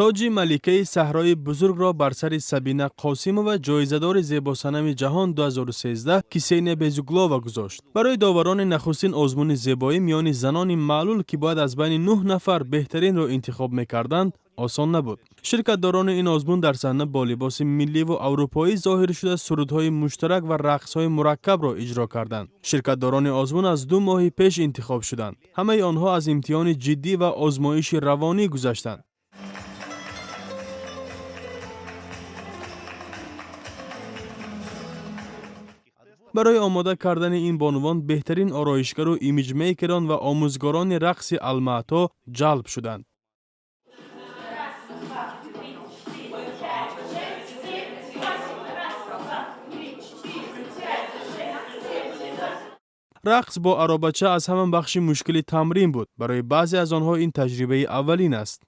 Тоҷи маликаи саҳрои бузургро бар сари Сабина Қосимова, ҷоизадори Зебосанами ҷаҳон 2013, Ксения Безуглова гузошт. Барои доварони нахустин озмуни зебоӣ миёни занони маълул, ки бояд аз байни нӯҳ нафар беҳтаринро интихоб мекарданд, осон набуд. Ширкатдорони ин озмун дар саҳна бо либоси милливу аврупоӣ зоҳир шуда, сурудҳои муштарак ва рақсҳои мураккабро иҷро карданд. Ширкатдорони озмун аз 2 моҳи пеш интихоб шуданд. Ҳамаи онҳо аз имтиҳони ҷиддӣ ва озмоиши равонӣ гузаштанд. Барои омода кардани ин бонувон беҳтарин ороишгару имиҷмейкерон ва омӯзгорони рақси Алмаато ҷалб шуданд. Рақс бо аробача аз ҳама бахши мушкили тамрин буд. Барои баъзе аз онҳо ин таҷрибаи аввалин аст.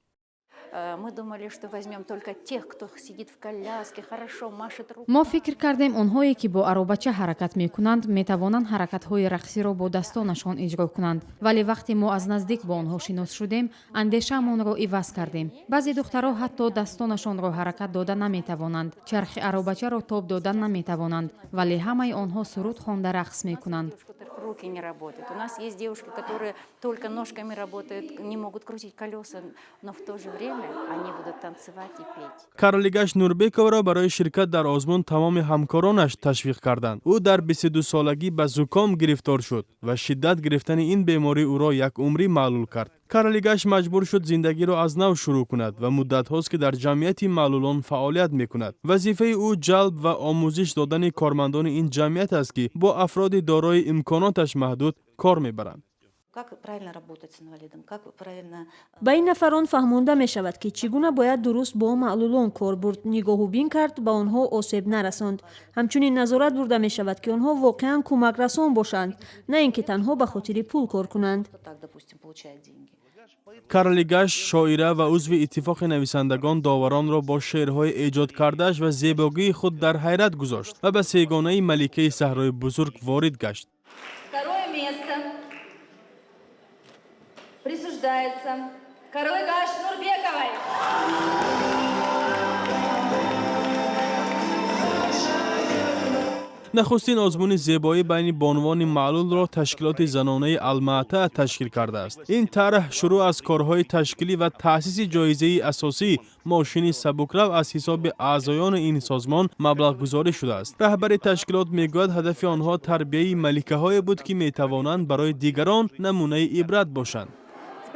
Мы думали, что возьмем только тех, кто сидит в коляске, хорошо машет руками. Мо фикр кардем, онҳое ки бо аробача ҳаракат мекунанд, метавонанд ҳаракатҳои рақсиро бо дастонашон иҷро кунанд, вале вақте мо аз наздик бо онҳо шинос шудем, андешаамонро иваз кардем. Баъзе духтаро ҳатто дастонашонро ҳаракат дода наметавонанд, чархи аробачаро тоб дода наметавонанд, вале ҳамаи онҳо суруд хонда рақс мекунанд. У которых руки не работают. У нас есть девушки, которые только ножками работают, не могут крутить колеса, но в то же время они будут танцевать и петь. Карлигаш Нурбековаро барои ширкат дар озмун тамоми ҳамкоронаш ташвиқ карданд. Ӯ дар 22-солагӣ ба зуком гирифтор шуд ва шиддат гирифтани ин беморӣ ӯро якумрӣ маълул кард. Карлигаш маҷбур шуд зиндагиро аз нав шурӯъ кунад ва муддатҳост, ки дар ҷамъияти маълулон фаъолият мекунад. Вазифаи ӯ ҷалб ва омӯзиш додани кормандони ин ҷамъият аст, ки бо афроди дорои имконоташ маҳдуд кор мебаранд. Как правильно работать с инвалидом, как правильно. Ба ин нафарон фаҳмонда мешавад, ки чӣ гуна бояд дуруст бо маълулон кор бурд, нигоҳубин кард, ба онҳо осеб нарасонд. Ҳамчунин назорат бурда мешавад, ки онҳо воқеан кӯмакрасон бошанд, на ин ки танҳо ба хотири пул кор кунанд. Так, допустим, получает деньги. Карлигаш, шоира ва узви Иттифоқи нависандагон, доваронро бо шеърҳои эҷодкардааш ва зебогии худ дар ҳайрат гузошт ва ба сегонаи маликаи саҳрои бузург ворид гашт. Второе место присуждается Карлыгаш Нурбековой. Нахустин озмуни зебоӣ байни бонувони маълулро ташкилоти занонаи Алмаата ташкил кардааст. Ин тарҳ шурӯъ аз корҳои ташкилӣ ва таъсиси ҷоизаи асосӣ, мошини сабукрав, аз ҳисоби аъзоёни ин созмон маблағгузорӣ шудааст. Раҳбари ташкилот мегӯяд, ҳадафи онҳо тарбияи маликаҳое буд, ки метавонанд барои дигарон намунаи ибрат бошанд.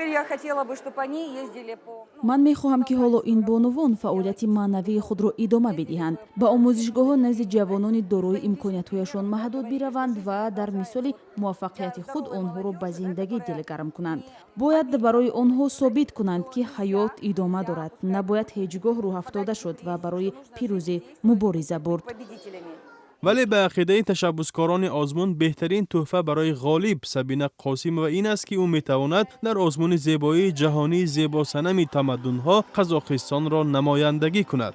Теперь я хотела бы, чтобы они ездили по Ман мехоҳам, ки ҳоло ин бонувон фаъолияти маънавии худро идома бидиҳанд, ба омӯзишгоҳҳо назди ҷавонони дорои имкониятҳояшон маҳдуд бираванд ва дар мисоли муваффақияти худ онҳоро ба зиндагӣ дилгарм кунанд. Бояд барои онҳо собит кунанд, ки ҳаёт идома дорад, набояд ҳеҷ гоҳ рӯҳафтода шуд ва барои пирӯзӣ мубориза бурд. Победителями. Вале ба ақидаи ташаббускорони озмун, беҳтарин тӯҳфа барои ғолиб Сабина Қосимова ин аст, ки ӯ метавонад дар озмуни зебоии ҷаҳонии Зебосанами тамаддунҳо Қазоқистонро намояндагӣ кунад.